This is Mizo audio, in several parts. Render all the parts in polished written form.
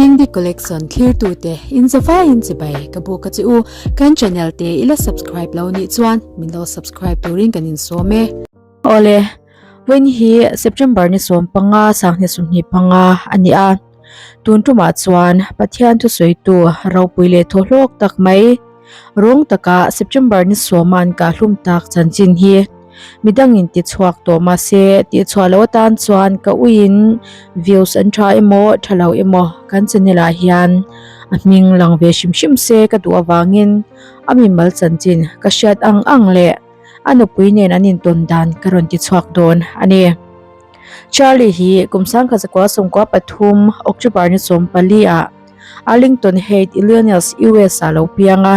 Dingdi Collection thlirtute in zavaiin chibai ka buk a che u. Kan channel te i la subscribe lo nih chuan min lo subscribe turin kan insawm e. Awle, vawiin hi September ni 15 sanghnih 25 a ni a. Tun tumah chuan Pathian thusawitu ropui leh thawhlawk tak mai rawng taka September ni sawma an kahhlum tak chanchin hi midangin tichhuak tawh mahse tihchhuah loh atan chuan ka uiin views an tha emaw tha lo emaw kan channel ah hian a hming lang ve hrim hrim se ka duh avangin a mimal chanchin ka hriat ang ang leh a nupui nen an intawn dan ka rawn tichhuak dawn a ni. Charlie hi kum 1993 October ni 14 ah Arlington Heights, Illinois, US ah lo piang a.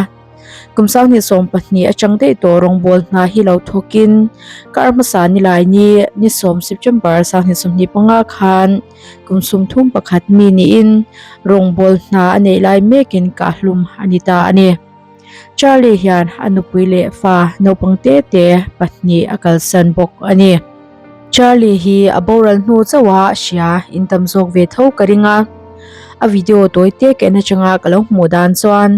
Kum 2012 atang daih tawh rawngbawl hna hi lo thawkin kar hmasa nilai ni ni 10 September 2025 khan kum 31 mi niin rawngbawl hna a neih lai mekin kahhlum a ni ta a ni. Charlie hian a nupui leh fa naupang te te pahnih a kalsan bawk a ni. Charlie hi a boral hnu chauh a hria in tam zawk ve tho ka ring a. A video tawi te ka en atanga ka lo hmuh dan chuan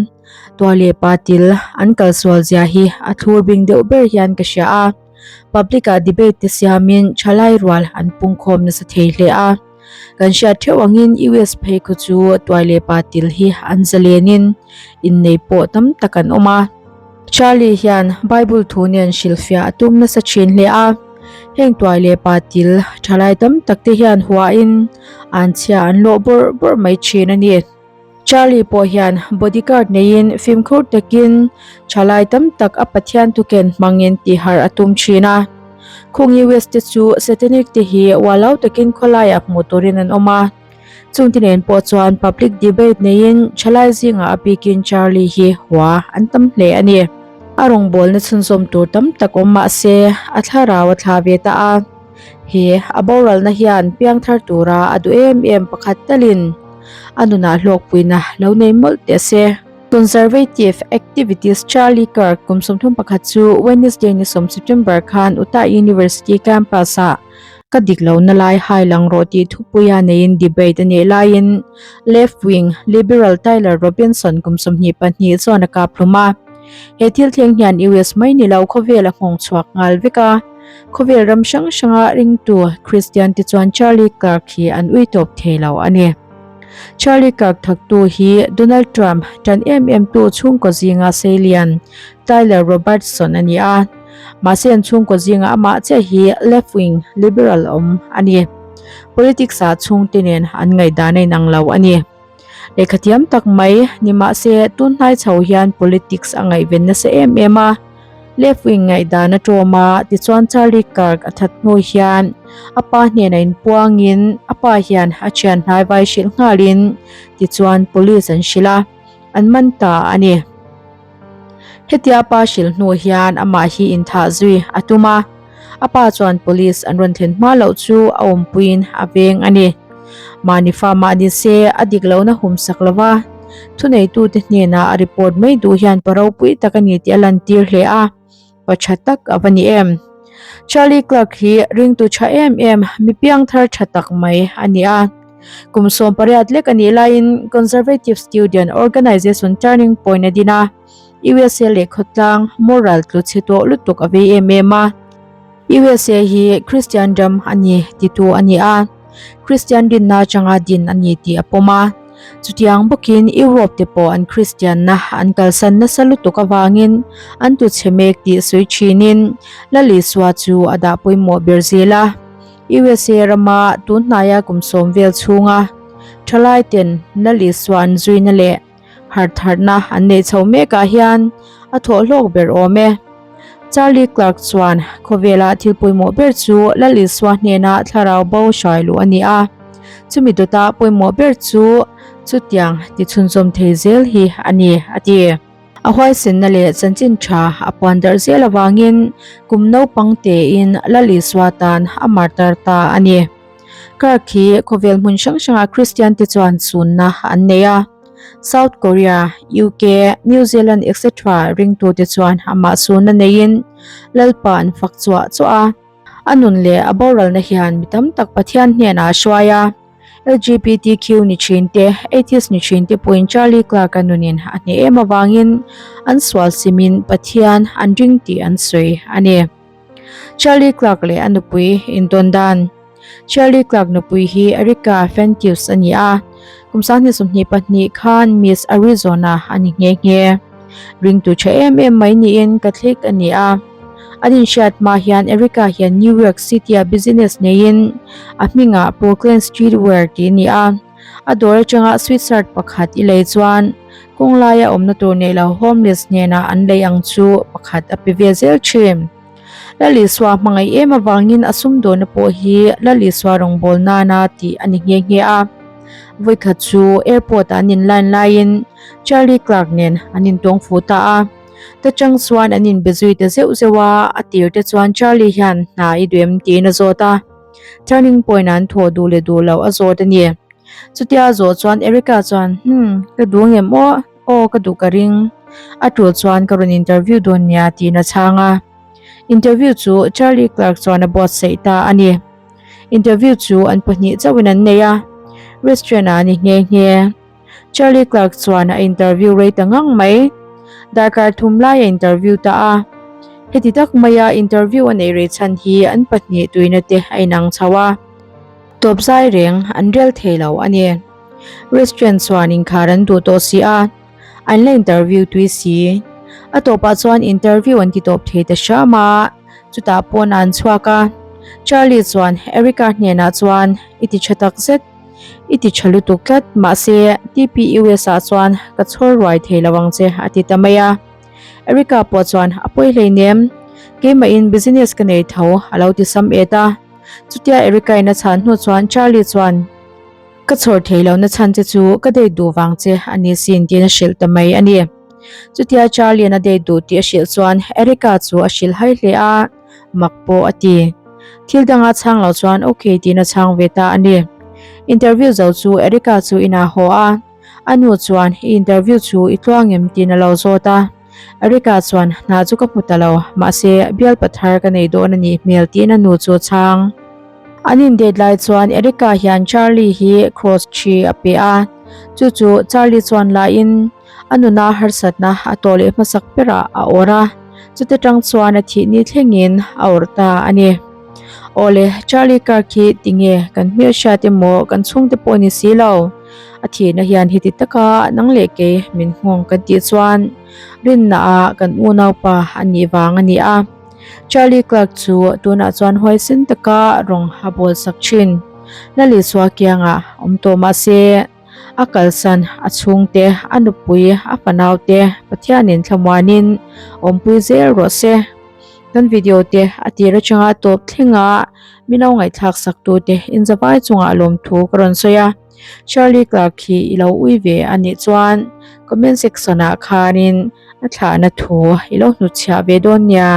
tua leh pa til an kalsual zia hi a thlur bing deuh ber hian ka hria a. Public ah debate te siamin thalai rual an pungkhawm nasa thei hle a. Kan hriat theuh angin US phei khaw chu tuai leh pa til hi an zalenin innei pawh tam tak an awm a. Charlie hian Bible thu nen hrilhfiah a tum nasa thin hle a. Heng tuai leh pa til thalai tam tak te hian huain an chhia an lawh bawrh bawrh mai thin a ni. Charlie pawh hian bodyguard neiin fimkhur takin thalai tam tak a Pathian tuken hmangin tihharh a tum thin a. Khung US te chu Satanic te hi ualau takin khawlaiah hmuh turin an awm a. Chungte nen pawh chuan public debate neiin thalai zingah a bikin Charlie hi hua an tam hle a ni. A rawngbawlna chhunzawm tur tam tak awm mah se a thlarau a thla ve ta a. He a boralna hian piangthar tura a duh em em pakhat talin a nunah hlawkpuina lo nei mawlh teh se. Conservative activist Charlie Kirk kum 31 chu Wednesday ni 10 September khan Utah University campus-ah ka dik lohna lai hai lang rawh tih thupuia neiin debate a nih laiin left-wing liberal Tyler Robinson kum 22 chuan a kap hlum a. He thil thleng hian US mai ni lo khawvel a nghawng chhuak nghal vek a. Khawvel ram hrang hranga ringtu Kristian te chuan Charlie Kirk hi an ui tawp thei lo a ni. Charlie Kirk thawktu hi Donald Trump tan em em tu chhungkaw zinga seilian Tyler Robertson a ni a. Mahse an chhungkaw zinga amah chiah hi left-wing liberal awm a ni. Politics ah chhungte nen an ngaihdan a inang lo a ni. Lehkha thiam tak mai ni mahse tun hnai chho hian politics a ngaihven nasa em em a. Left wing ngaihdan a tawm a, tichuan Charlie Kirk a that hnu hian a pa hnenah inpuangin a pa hian a thian hnai vai hrilh nghalin tichuan police an hrilh a, an man ta a ni. Hetia pa hrilh hnu hian amah hi inthah zui a tum a, a pa chuan police an rawn thlen hma loh chu a awmpuiin a veng a ni. Mahni fa mah ni se a dik lohna hum sak lo va, thuneitute hnenah a report mai duh hian pa ropui tak a ni tih a lantir hle a. Pa tha tak a va ni em? Charlie Clark hi ringtu tha em em, mi piangthar tha tak mai a ni a. Kum 18 lek a nih laiin Conservative Student Organization Turning Point a din a, USA leh khawtlang moral tlu chhe tawh lutuk a vei em em a. USA hi Kristian ram a ni titu a ni a. Kristian rinna atanga din a ni tih a pawm a. Chutiang bawkin Europe te pawh an Kristianna an kalsan nasa lutuk avangin an tuchhe mek tih sawi thinin Lal Isua chu a dah pawimawh ber zel a. USA rama tun hnaia kum 10 vel chhunga thalai ten Lal Isua an zuina leh hartharna an neih chho mekah hian a thawh hlawk ber awm e. Charlie Clark chuan khawvela thil pawimawh ber chu Lal Isua hnena thlarau bo hrai luh a ni a. Chumi dawta pawimawh ber chu chutiang tichhunzawm thei zel hi a ni, a ti. A huaisenna leh chanchin tha a puan darh zel avangin kum naupang tein Lal Isua tan a martar ta a ni. Kirk hi khawvel hmun hrang hranga Kristian te chuan chunna an nei a. South Korea, UK, New Zealand etc ringtute chuan amah chunna neiin Lalpa an fak chuah chuah a. A nun leh a boralna hian mi tam tak Pathian hnenah a hruai a. LGBTQ ni thin te, atheist ni thin te pawhin Charlie Clark-a nunin a hneh em avangin an sual simin Pathian an ring tih an sawi a ni. Charlie Clark leh a nupui intawn dan. Charlie Clark nupui hi Erica Fentius a ni a, kum 2022 khan Miss Arizona a ni nghe nghe. Ringtu tha em em mai niin Catholic a ni a. An inhriat hma hian Erica hian New York City-a business neiin a hmingah Brooklyn Streetwear tih a ni a. A dawr atanga sweatshirt pakhat i lei chuan kawng laia awmna tur neih lo homeless hnenah an lei ang chu pakhat a pe ve zel thin. Lal Isua hmangaih em avangin a sumdawna pawh hi Lal Isua rawngbâwl nana tih a ni nghe nghe a. Vawikhat chu airport-ah an inline laiin Charlie Clark nen an intawng fu ta a. Ta chang chuan an inbe zui ta zeuh zeuh a, a tir te chuan Charlie hian hna i duh em tiin a zawt a. Turning point ah an thawh duh leh duh loh a zawt a ni. Chutia a zawh chuan Erica chuan, Hmm, ka duh ngem aw, aw ka duh ka ring. A tul chuan ka rawn interview dawn nia tiin a chhang a. Interview chu Charlie Clark chuan a buatsaih ta a ni. Interview chu an pahnih chauhin an nei a, restaurant ah a ni nghe nghe. Charlie Clark chuan a interview rei ta ngang mai. Darkar thum lai a interview ta a. Heti tak maia interview a neih rei chhan hi an pahnih tuina te a inang chho a. Tawp zai reng an rel thei lo a ni. Restaurant chuan inkhar an duh tawh si a, an la interview tui si. A tawpah chuan interview an ti tawp thei ta hram a, chutah pawn an chhuak a. Charlie chuan Erica hnenah chuan, I ti tha tak zet. I ti tha lutuk tlat, mahse TPUS ah chuan ka chhawr ruai thei lo ang che a ti ta mai a. Erica pawh chuan a pawi hleinem, keimahin business ka nei tho a lo ti sam et a. Chutia Erica in a chhan hnu chuan Charlie chuan Ka chhawr thei lo na chhan che chu ka date duh vang che a ni sin tiin a hrilh ta mai a ni. Chutia Charlie in a date duh tih a hrilh chuan Erica chu a hrilh hai hle a. Mak pawh a ti. Thil danga chhang lo chuan ok tiin a chhang ve ta a ni. Interview zo chu Erica chu inah haw a, a nu chuan i interview chu i tluang em tiin a lo zawt a. Erica chuan hna chu ka hmu ta lo, mahse bial pathar ka nei dawn a nih hmel tiin a nu chu a chhang. An indate lai chuan Erica hian Charlie hi cross thi a pe a, chu chu Charlie chuan lain A nuna harsatna a tawh leh hmasak berah a awrh a, chute tang chuan a thih ni thlengin a awrh ta a ni. Awle, Charlie Kirk hi tinge kan hmelhriat emaw kan chhungte pawh ni si lo. A thihna hian heti taka nang leh kei min nghawng kan tih chuan rinna ah kan unaupa a nih vang a ni a. Charlie Kirk chu tunah chuan huaisen taka rawng a bawl sak thin. Lalisua kiangah awm tawh mahse, A kalsan, a chhungte, a nupui, a fanaute Pathianin thlamuanin awmpui zel rawh se. Kan video te a tir atanga tawp thlenga min lo ngaihthlak sak tute inzavai chungah lawmthu ka rawn sawi a. Charlie Clark hi i lo ui ve a nih chuan comment section ah khanin a thlahna thu i lo hnutchhiah ve dawn nia.